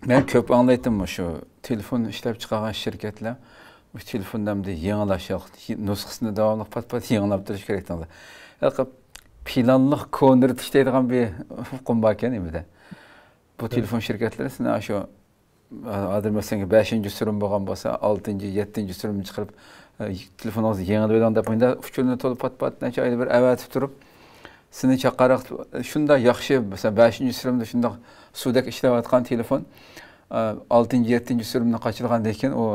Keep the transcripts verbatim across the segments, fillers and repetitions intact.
مەن كۆپ ئاڭلايتتىم مۇشۇ تېلېفون ئىشلەپ چىقارغان شىركەتلەر مۇشۇ تېلېفوننى ئەمدى يېڭىلاش، نۇسخىسىنى داۋاملىق پات-پات يېڭىلاپ تۇرۇش كېرەك دەيدۇ. ھېلىقى پىلانلىق كونىرتىش دەيدىغان بىر ئۇقۇم باركەن نېمىدە. بۇ تېلېفون شىركەتلىرى سېنى شۇ ھازىر مەسىلەن بەشىنچى سۈرۈم بولغان بولسا، ئالتىنچى، يەتتىنچى سۈرۈمنى چىقىرىپ، تېلېفونىڭىزنى يېڭىلىۋېلىڭ دەپ مۇنداق ئۇچۇرنى تولا پات-پات نەچچە ئايدا بىر ئەۋەتىپ تۇرۇپ، سېنى چاقىراق شۇنداق ياخشى، مەسىلەن، بەشىنچى سۈرۈمدە شۇنداق سۇدەك ئىشلەۋاتقان تېلېفون، ئالتىنچى، يەتتىنچى سۈرۈمنى قاچىلىغاندىن كېيىن ئۇ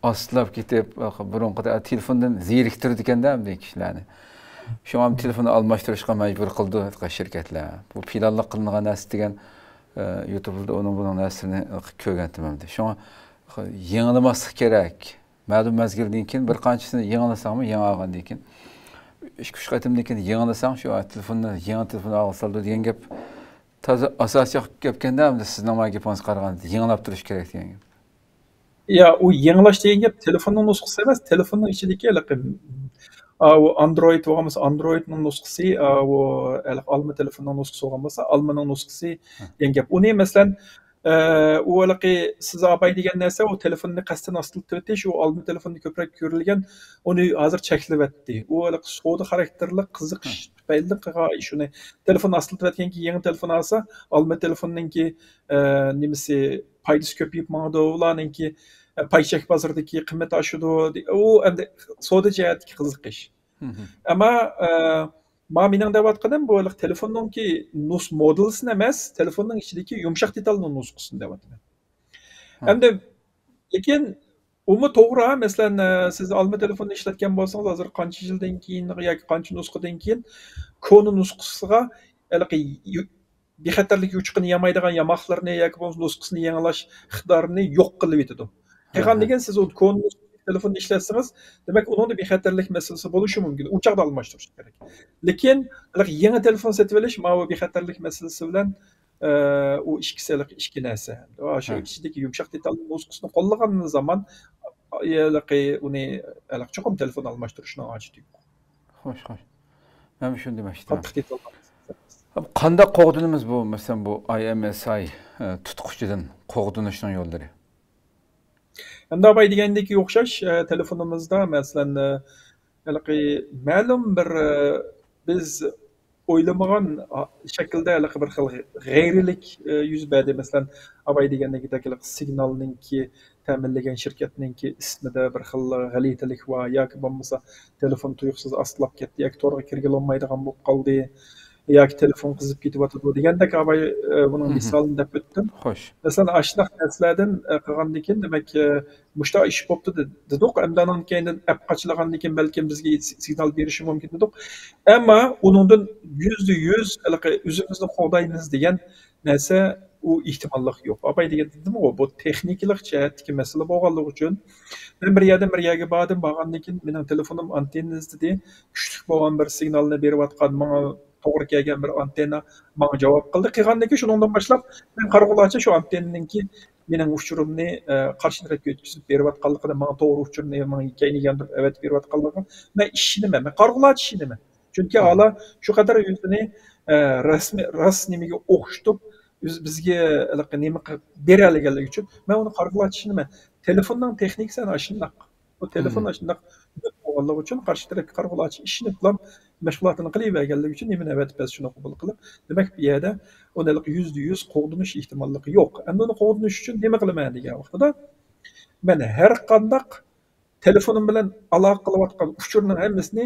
ئاستىلاپ كېتىپ، بۇرۇنقىدەك تېلېفوندىن زېرىكتۈرىدىكەندە ئەمدى كىشىلەرنى. شۇڭا تېلېفوننى ئالماشتۇرۇشقا مەجبۇر قىلىدۇ شىركەتلەر. بۇ پىلانلىق قىلىنغان نەرسە دېگەن، يۇتۇبلاردا ئۇنىڭ بۇنىڭ نەرسىلىرىنى كۆرگەنتىم ئەمدى. شۇڭا يېڭىلىماسلىق كېرەك. مەلۇم مەزگىلدىن كېيىن بىر قانچىسىنى يېڭىلىساڭمۇ، يېڭى ئالغاندىن كېيىن، ئىككى ئۈچ قېتىمدىن كېيىن يېڭىلىساڭ، شۇ تېلېفوننى، يېڭى تېلېفون ئالغا سالىدۇ دېگەن گەپ تازا ئاساسىي گەپكەندە، ئەمدى سىزنىڭ مانا گېپىڭىزگە قارىغاندا، يېڭىلاپ تۇرۇش كېرەك دېگەن گەپ. يا، ئۇ يېڭىلاش دېگەن گەپ تېلېفوننىڭ نۇسخىسى ئەمەس، تېلېفوننىڭ ئىچىدىكى ھېلىقى، ئا، ئۇ ئاندرويد بولغان بولسا، ئاندرويدنىڭ نۇسخىسى، ئا، ئۇ ھېلىقى ئالما تېلېفوننىڭ نۇسخىسى بولغان بولسا، ئالمىنىڭ نۇسخىسى دېگەن گەپ. ئۇنى، مەسىلەن، ئە، ئۇ ھېلىقى سىز ئاپاي دېگەن نەرسە، ئۇ تېلېفوننى قەستەن ئاستىلىتىۋېتىش، ئۇ ئالما تېلېفوندا كۆپرەك كۆرۈلگەن، ئۇنى ھازىر چەكلىۋەتتى. ئۇ ھېلىقى سودا خاراكتېرلىك قىزىقىش تۈپەيلىدىن قىلغان ئىش ئۇنى. تېلېفون ئاستىلىتىۋەتكەن كېيىن يېڭى تېلېفون ئالسا، ئالما تېلېفوننىڭكى، ئە، نېمىسى، پايدىسى كۆپىيىپ ماڭىدۇ، ئۇلارنىڭكى، ئە، پاي چەك بازىرىدىكى قىممىتى ئاشىدۇ. ئۇ ئەمدى سودا جەھەتتىكى قىزىقىش. ئەمما، ئە، ما مېنىڭ دەۋاتقىنىم بۇ ھېلىقى تېلېفوننىڭكى نۇس مودېلىسىنى ئەمەس، تېلېفوننىڭ ئىچىدىكى يۇمشاق دېتالنىڭ نۇسخىسىنى دەۋاتىمەن. ئەمدى، لېكىن ئۇمۇ توغرا. مەسىلەن، ئە، سىز ئالما تېلېفوننى ئىشلەتكەن بولسىڭىز، ھازىر قانچە يىلدىن كېيىن ياكى قانچە نۇسخىدىن كېيىن كونا نۇسخىسىغا ھېلىقى يۇ-، بىخەتەرلىك يوچۇقىنى يامايدىغان ياماقلىرىنى ياكى بولمىسا نۇسخىسىنى يېڭىلاش ئىقتىدارىنى يوق قىلىۋېتىدۇ. قىلغاندىن كېيىن سىز ئۇ كونا نۇسخىدىكى تېلېفوننى ئىشلەتسىڭىز، دېمەك، ئۇنىڭدا بىخەتەرلىك مەسىلىسى بولۇشى مۇمكىن. ئۇ چاغدا ئالماشتۇرۇش كېرەك. لېكىن ھېلىقى يېڭى تېلېفون سېتىۋېلىش ماۋۇ بىخەتەرلىك مەسىلىسى بىلەن، ئە، ئۇ ئىككىسى ھېلىقى ئىككى نەرسە. شۇ ئىچىدىكى يۇمشاق دېتال نۇسخىسىنى قوللىغان زامان، ھېلىقى ئۇنى، ھېلىقى چوقۇم تېلېفون ئالماشتۇرۇشنىڭ ھاجىتى يوق. خوش، خوش. مەن شۇنى دېمەكچى ئىدىم. قاتتىق دېتال. قانداق قوغدىنىمىز بۇ، مەسىلەن، بۇ ئاي ئېم ئېس ئاي، ئە، تۇتقۇچىدىن قوغدىنىشنىڭ يوللىرى؟ ئەمدى ئاپاي دېگەندىكى ئوخشاش، ئە، تېلېفونىمىزدا، مەسىلەن، ئە، ھېلىقى مەلۇم بىر، ئە، بىز ئويلىمىغان، ئا، شەكىلدە ھېلىقى بىر خىل غەيرىيلىك، ئە، يۈز بەردى. مەسىلەن، ئاپاي دېگەندىكىدەك ھېلىقى سىگنالنىڭكى تەمىنلىگەن شىركەتنىڭكى ئىسمىدا بىر خىل غەلىتىلىك بار ياكى بولمىسا تېلېفون تۇيۇقسىز ئاستىلاپ كەتتى ياكى تورغا كىرگىلى بولمايدىغان بولۇپ قالدى ياكى تېلېفون قىزىپ كېتىۋاتىدۇ دېگەندەك ئاپاي، ئە، بۇنىڭ مىسالىنى دەپ ئۆتتۈم. خوش. مەسىلەن، ئاشۇنداق نەرسىلەردىن، ئە، قىلغاندىن كېيىن، دېمەك، ئە، مۇشۇنداق ئىش بوپتۇ دېدۇق. ئەمدى ئانان كەينىدىن ئەپ قاچىلىغاندىن كېيىن بەلكىم بىزگە سىگنال بېرىشى مۇمكىن دېدۇق. ئەمما ئۇنىڭدىن يۈزدە يۈز ھېلىقى ئۆزىمىزنى قوغدايمىز دېگەن نەرسە، ئۇ ئېھتىماللىق يوق. ئاپاي دېگەن دېدىمغۇ، بۇ تېخنىكىلىق جەھەتتىكى مەسىلە بولغانلىقى ئۈچۈن، مەن بىر يەردىن بىر يەرگە باردىم، بارغاندىن كېيىن مېنىڭ تېلېفونۇم ئانتېننىسى دېدى، كۈچلۈك بولغان بىر سىگنالنى بېرىۋاتقان، ماڭا توغرا كەلگەن بىر ئانتېننا ماڭا جاۋاب قىلدى. قىلغاندىن كېيىن شۇنىڭدىن باشلاپ مەن قارىغۇلارچە شۇ ئانتېننىڭكى مېنىڭ ئۇچۇرۇمنى، ئە، قارشى تەرەپكە ئۆتكۈزۈپ بېرىۋاتقانلىقىنى، ماڭا توغرا ئۇچۇرنى، ماڭا كەينىگە ياندۇرۇپ ئەۋەتىپ بېرىۋاتقانلىقىغا مەن ئىشىنىمەن. مەن قارىغۇلارچە ئىشىنىمەن. چۈنكى ھالا شۇ قەدەر ئۆزىنى، ئە، رەسمىي، راست نېمىگە ئوخشىتىپ، ئۆز-، بىزگە ھېلىقى نېمە قىلىپ بېرەلىگەنلىكى ئۈچۈن مەن ئۇنى قارىغۇلارچە ئىشىنىمەن. تېلېفوننىڭ تېخنىكىسى ئەنە ئاشۇنداق. بۇ تېلېفون ئاشۇنداق بولغانلىقى ئۈچۈن قارشى تەرەپكە قارىغۇلارچە ئىشىنىپلا مەشغۇلاتىنى قىلىۋەرگەنلىكى ئۈچۈن نېمىنى ئەۋەتىپ بەرسە شۇنى قوبۇل قىلىپ، دېمەك، بۇ يەردە ئۇنى ھېلىقى يۈزدە يۈز قوغدىنىش ئېھتىماللىقى يوق. ئەمدى ئۇنى قوغدىنىش ئۈچۈن نېمە قىلىمەن دېگەن ۋاقتىدا، مەن ھەر قانداق تېلېفونۇم بىلەن ئالاقە قىلىۋاتقان ئۇچۇرنىڭ ھەممىسىنى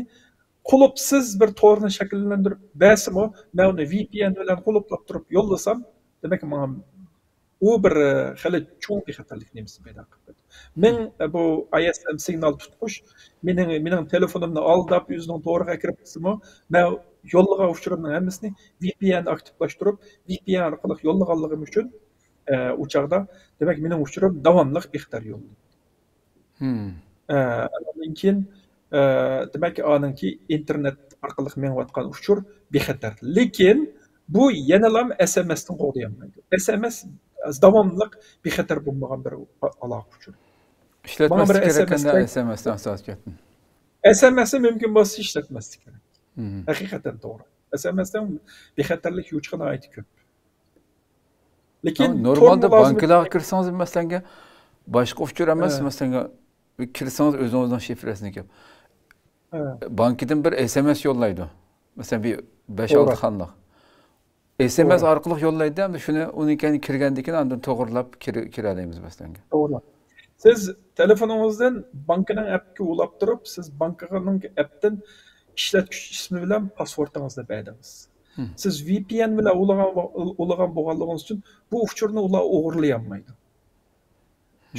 قۇلۇپسىز بىر تورنى شەكىللەندۈرۈپ بەرسىمۇ، مەن ئۇنى ۋى پى ئېن بىلەن قۇلۇپلاپ تۇرۇپ يوللىسام، دېمەك، ماڭا ئۇ بىر، ئە، خېلى چوڭ بىخەتەرلىك نېمىسى پەيدا قىلىپ بېرىدۇ. مىڭ، ئە، بۇ ئاي ئېس ئېم سىگنال تۇتقۇچ مېنىڭ، مېنىڭ تېلېفونۇمنى ئالداپ، ئۆزىنىڭ تورىغا ئەكىرىپ قىلسىمۇ، مەن يوللىغان ئۇچۇرۇمنىڭ ھەممىسىنى ۋى پى ئېن ئاكتىپلاشتۇرۇپ، ۋى پى ئېن ئارقىلىق يوللىغانلىقىم ئۈچۈن، ئە، ئۇ چاغدا، دېمەك، مېنىڭ ئۇچۇرۇم داۋاملىق بىخەتەر يوللىنىدۇ. ئە، ئاندىن كېيىن، ئە، دېمەك، ئانىڭكى ئىنتېرنېت ئارقىلىق مېڭىۋاتقان ئۇچۇر بىخەتەر. لېكىن بۇ يەنىلا ئېس ئېم ئېستىن قوغدىيالمايدۇ. ئېس ئېم ئېس داۋاملىق بىخەتەر بولمىغان بىر ئالاقە ئۇچۇرى. ماڭا بىر ئىشلەتمەسلىك كېرەك ئەكەندە، ئېس ئېم ئېس ئېس ئېم ئېسنى ئاساسىي گەپنى. ئېس ئېم ئېسنى مۇمكىن بولسا ئىشلەتمەسلىك كېرەك. ھەقىقەتەن توغرا. ئېس ئېم ئېسنىڭ بىخەتەرلىك يوچۇقى ناھايىتى كۆپ. لېكىن نورمالدا بانكىلارغا كىرسىڭىز، مەسىلەنگە، باشقا ئۇچۇر ئەمەس، مەسىلەنگە، كىرسىڭىز ئۆزىڭىزنىڭ شىفرەسىنى كېلىپ، بانكىدىن بىر ئېس ئېم ئېس يوللايدۇ. مەسىلەن، بىر بەش-ئالتە خانلىق. ئېس ئېم ئېس ئارقىلىق يوللايدۇ، ئەمدى شۇنى، ئۇنى كېيىن كىرگەندىن كېيىن ئاندىن توغرىلاپ كىر-، كىرەلەيمىز مەسىلەنگە. توغرا. سىز تېلېفونىڭىزدىن بانكىنىڭ ئەپكە ئۇلاپ تۇرۇپ، سىز بانكىنىڭ ئەپتىن ئىشلەتكۈچى ئىسمى بىلەن پاسۋورتىڭىزنى بەردىڭىز. سىز ۋى پى ئېن بىلەن ئۇلىغان، ئۇلىغان بولغانلىقىڭىز ئۈچۈن بۇ ئۇچۇرنى ئۇلار ئوغرىلىيالمايدۇ.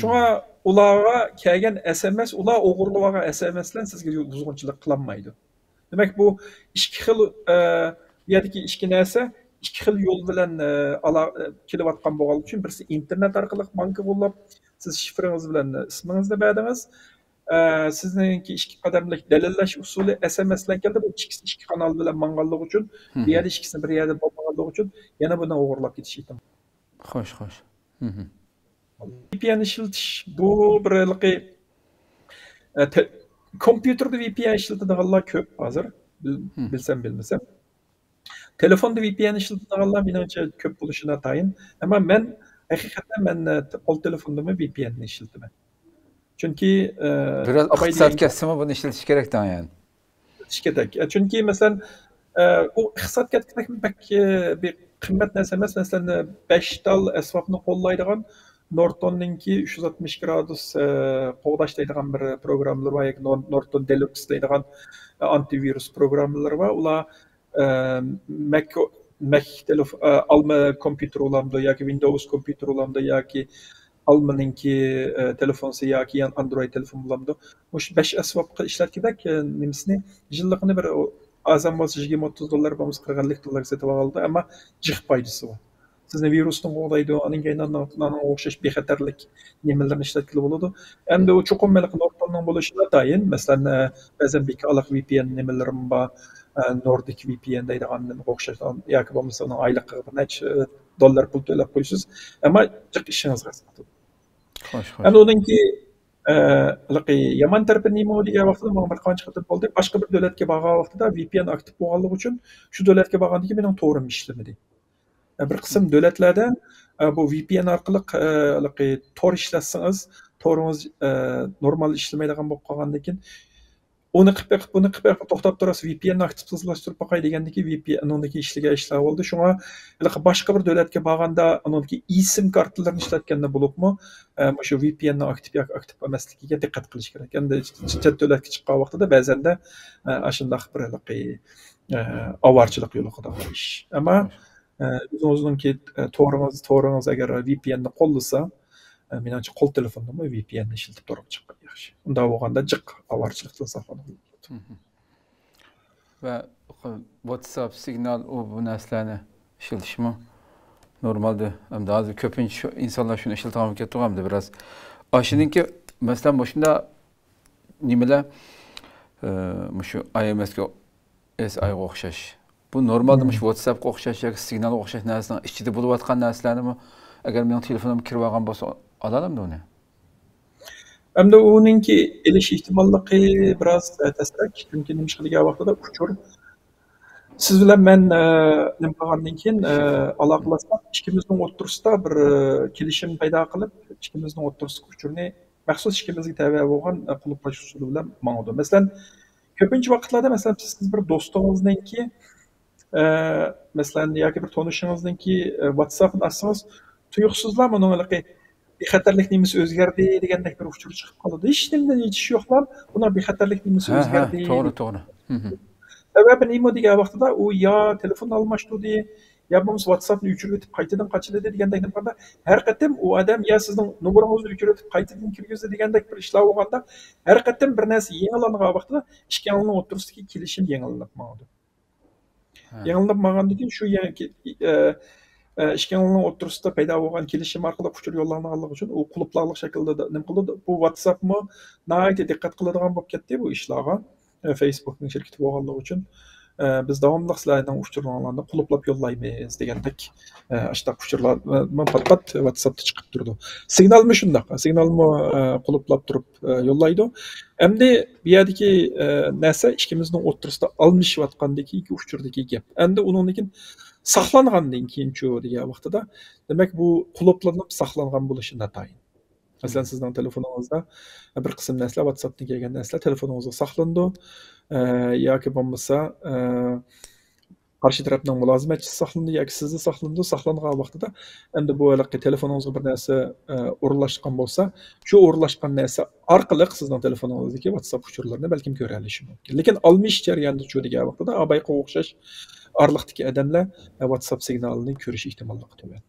شۇڭا ئۇلارغا كەلگەن ئېس ئېم ئېس، ئۇلار ئوغرىلىۋالغان ئېس ئېم ئېس بىلەن سىزگە بۇزغۇنچىلىق قىلالمايدۇ. دېمەك، بۇ ئىككى خىل، ئە، بۇ يەردىكى ئىككى نەرسە ئىككى خىل يول بىلەن، ئە، ئالا-، ئە، كېلىۋاتقان بولغانلىقى ئۈچۈن، بىرسى ئىنتېرنېت ئارقىلىق بانكىغا ئۇلاپ، سىز شىفرىڭىز بىلەن ئىسمىڭىزنى بەردىڭىز. ئە، سىزنىڭكى ئىككى قەدەملىك دەلىللەش ئۇسۇلى ئېس ئېم ئېس بىلەن كەلدى. بۇ ئىككىسى ئىككى قانال بىلەن ماڭغانلىقى ئۈچۈن، بۇ يەردە ئىككىسىنى بىر يەردە بولمىغانلىقى ئۈچۈن يەنە بۇنى ئوغرىلاپ كېتىش ئېھتىمالى. خوش، خوش. ۋى پى ئېن ئىشلىتىش، بۇ بىر ھېلىقى، ئە، تە-، كومپيۇتېردا ۋى پى ئېن ئىشلىتىدىغانلار كۆپ ھازىر. بىل-، بىلسەم، بىلمىسەم. تېلېفوندا ۋى پى ئېن ئىشلىتىدىغانلار مېنىڭچە كۆپ بولۇشى ناتايىن. ئەمما مەن ھەقىقەتەن مەن، ئە، ت-، قول تېلېفوندىمۇ ۋى پى ئېن نى ئىشلىتىمەن. چۈنكى، ئە، بىراز ئىقتىساد كەتسىمۇ بۇنى ئىشلىتىش كېرەك دەڭ يەنى. ئىشلىتىش كېرەك. ئە، چۈنكى مەسىلەن، ئە، ئۇ ئىقتىساد كەتكۈدەك بەك، ئە، بىر قىممەت نەرسە ئەمەس. مەسىلەن، بەش تال ئەسۋابنى قوللايدىغان نورتوننىڭكى ئۈچ يۈز ئاتمىش گرادۇس، ئە، قوغداش دەيدىغان بىر پروگراممىلىرى بار ياكى نور-، نورتون دېلۇكس دەيدىغان، ئە، ئانتىۋىرۇس پروگراممىلىرى بار. ئۇلار، ئە، مەك، مەك تېلېف-، ئە، ئالما كومپيۇتېر بولامدۇ ياكى ۋىندوۋس كومپيۇتېر بولامدۇ ياكى ئالمىنىڭكى، ئە، تېلېفونسى ياكى يەنە ئاندرويد تېلېفون بولامدۇ؟ مۇشۇ بەش ئەسۋابقا ئىشلەتكۈدەك، ئە، نېمىسىنى يىللىقىنى بىر ئازان بولسا يىگىرمە ئوتتۇز دوللار بولمىسا قىرىق ئەللىك دوللارغا سېتىۋالىدۇ، ئەمما جىق پايدىسى بار. سىزنى ۋىرۇستىن قوغدايدۇ، ئاندىن كېيىن ئانىڭغا ئوخشاش بىخەتەرلىك نېمىلەرنى ئىشلەتكىلى بولىدۇ. ئەمدى ئۇ چوقۇم ھېلىقى نورتوننىڭ بولۇشى ناتايىن. مەسىلەن، ئە، بەزەن بىكالىق ۋى پى ئېن نېمىلىرىمۇ بار، ئە، نوردىك ۋى پى ئېن دەيدىغان نېمىگە ئوخشاش، ياكى بولمىسا ئۇنىڭ ئايلىقىغا بىر نەچچە، ئە، دوللار پۇل تۆلەپ قويىسىز. ئەمما جىق ئىشىڭىزغا خىزمەت قىلىدۇ. خوش، خوش. ئەمدى ئۇنىڭكى، ئە، ھېلىقى يامان تەرىپى نېمە دېگەن ۋاقتىدا ماڭا بىر قانچە قېتىم بولدى. باشقا بىر دۆلەتكە بارغان ۋاقتىدا ۋى پى ئېن ئاكتىپ بولغانلىقى ئۈچۈن شۇ دۆلەتكە بارغاندىن كېيىن مېنىڭ تورۇم ئىشلىمىدى. بىر قىسىم دۆلەتلەردە، ئە، بۇ ۋى پى ئېن ئارقىلىق، ئە، ھېلىقى تور ئىشلەتسىڭىز، تورىڭىز، ئە، نورمال ئىشلىمەيدىغان بولۇپ قالغاندىن كېيىن، ئۇنى قىلىپ بېقىپ، بۇنى قىلىپ بېقىپ توختاپ تۇراسىز، ۋى پى ئېن نى ئاكتىپلاشتۇرۇپ باقاي دېگەندىكىن، ۋى پى ئېن ئۇنىڭدىكى ئىشلىگەن ئىشلار بولدى. شۇڭا ھېلىقى باشقا بىر دۆلەتكە بارغاندا، ئۇنىڭدىكى ئېسىم كارتىلىرىنى ئىشلەتكەندە بولۇپمۇ، ئە، مۇشۇ ۋى پى ئېن نىڭ ئاكتىپ ياكى ئاكتىپ ئەمەسلىكىگە دىققەت قىلىش كېرەك. ئەمدى چەت دۆلەتكە چىققان ۋاقتىدا بەزەندە، ئە، ئاشۇنداق بىر ھېلىقى، ئە، ئاۋارىچىلىق يولۇقىدىغان ئىش. ئەمما، ئە، ئۆزىڭىزنىڭكى، ئە، تورىڭىز، تورىڭىز ئەگەر ۋى پى ئېن نى قوللىسا، ئە، مېنىڭچە قول تېلېفوندىمۇ ۋى پى ئېن نى ئىشلىتىپ تورغا چىققان ياخشى. ئۇنداق بولغاندا جىق ئاۋارىچىلىقتىن ساقلىنىدۇ. ۋە ۋاتساپ، سىگنال، ئۇ بۇ نەرسىلەرنى ئىشلىتىشمۇ نورمالدا. ئەمدى ھازىر كۆپىنچە شۇ ئىنسانلار شۇنى ئىشلىتىدىغان بولۇپ كەتتىغۇ ئەمدى بىراز. ئاشۇنىڭكى، مەسىلەن، مۇشۇنداق نېمىلەر، ئە، مۇشۇ ئاي ئېم ئېس كە، ئېس ئاي غا ئوخشاش. بۇ نورمالدا مۇشۇ ۋاتساپقا ئوخشاش ياكى سىگنالغا ئوخشاش نەرسىنىڭ ئىچىدە بولۇۋاتقان نەرسىلەرنىمۇ، ئەگەر مېنىڭ تېلېفونۇمغا كىرىۋالغان بولسا، ئالالامدۇ ئۇنى؟ ئەمدى ئۇنىڭكى ئېلىش ئېھتىماللىقى بىراز، ئە، تەسرەك. چۈنكى نېمىشقا دېگەن ۋاقتىدا ئۇچۇر، سىز بىلەن مەن، ئە، نېمە قىلغاندىن كېيىن، ئە، ئالاقىلاشساق، ئىككىمىزنىڭ ئوتتۇرىسىدا بىر، ئە، كېلىشىم پەيدا قىلىپ، ئىككىمىزنىڭ ئوتتۇرىسىدىكى ئۇچۇرنى مەخسۇس ئىككىمىزگە تەۋە بولغان، ئە، قۇلۇپلاش ئۇسۇلى بىلەن ماڭىدۇ. مەسىلەن، كۆپىنچە ۋاقىتلاردا، مەسىلەن، سىز بىر دوستىڭىزنىڭكى، ئە، مەسىلەن، ياكى بىر تونۇشىڭىزنىڭكى، ئە، ۋاتساپىنى ئاچسىڭىز، تۇيۇقسىزلا ئۇنىڭ ھېلىقى بىخەتەرلىك نېمىسى ئۆزگەردى دېگەندەك بىر ئۇچۇر چىقىپ قالىدۇ. ھېچ نېمىدىن ھېچ ئىش يوقلا، بۇنىڭ بىخەتەرلىك نېمىسى ھە، ھە، ئۆزگەردى توغرا، دەپ. توغرا. مم. سەۋەبى نېمە دېگەن ۋاقتىدا ئۇ يا تېلېفون ئالماشتۇردى، يا بولمىسا ۋاتساپنى ئۆچۈرۈۋېتىپ قايتىدىن قاچىلىدى دېگەندەك نېمە قىلغاندا، ھەر قېتىم ئۇ ئادەم يا سىزنىڭ نومۇرىڭىزنى ئۆچۈرۈۋېتىپ قايتىدىن كىرگۈزدى دېگەندەك بىر ئىشلار بولغاندا، ھەر قېتىم بىر نەرسە يېڭىلانغان ۋاقتىدا ئىككىڭلارنىڭ ئوتتۇرىسىدىكى كېلىشىم يېڭىلىنىپ ماڭىدۇ. ھە. يېڭىلىنىپ ماڭغاندىن كېيىن شۇ يەنى، ئە، ئە، ئىككىڭلارنىڭ ئوتتۇرىسىدا پەيدا بولغان كېلىشىم ئارقىلىق ئۇچۇر يوللانغانلىقى ئۈچۈن ئۇ قۇلۇپلارلىق شەكىلدە نېمە قىلىدۇ. بۇ ۋاتساپمۇ ناھايىتى دىققەت قىلىدىغان بولۇپ كەتتى بۇ ئىشلارغا. ئە، فېيسبۇكنىڭ شىركىتى بولغانلىقى ئۈچۈن، ئە، بىز داۋاملىق سىلەرنىڭ ئۇچۇرلىرىڭلارنى قۇلۇپلاپ يوللايمىز دېگەندەك، ئە، ئاشۇنداق ئۇچۇرلار، ئە، پات-پات ۋاتساپتا چىقىپ تۇرىدۇ. سىگنالمۇ شۇنداق. سىگنالمۇ، ئە، قۇلۇپلاپ تۇرۇپ، ئە، يوللايدۇ. ئەمدى بۇ يەردىكى، ئە، نەرسە ئىككىمىزنىڭ ئوتتۇرىسىدا ئالمىشىۋاتقاندىكى ئۇچۇردىكى گەپ. ئەمدى ئۇنىڭدىن كېيىن ساقلانغاندىن كېيىنچۇ دېگەن ۋاقتىدا، دېمەك، بۇ قۇلۇپلىنىپ ساقلانغان بولۇشى ناتايىن. مەسىلەن، سىزنىڭ تېلېفونىڭىزدا بىر قىسىم نەرسىلەر، ۋاتساپتىن كەلگەن نەرسىلەر تېلېفونىڭىزغا ساقلىنىدۇ. ئە، ياكى بولمىسا، ئە، قارشى تەرەپنىڭ مۇلازىمەتچىسى ساقلىنىدۇ ياكى سىزدە ساقلىنىدۇ. ساقلانغان ۋاقتىدا ئەمدى بۇ ھېلىقى تېلېفونىڭىزغا بىر نەرسە، ئە، ئورۇنلاشقان بولسا، شۇ ئورۇنلاشقان نەرسە ئارقىلىق سىزنىڭ تېلېفونىڭىزدىكى ۋاتساپ ئۇچۇرلىرىنى بەلكىم كۆرەلىشى مۇمكىن. لېكىن ئالمىشىش جەريانىدىچۇ دېگەن ۋاقتىدا ئابايقا ئوخشاش ئارىلىقتىكى ئادەملەر، ئە، ۋاتساپ سىگنالىنى كۆرۈش ئېھتىماللىقى تۆۋەن.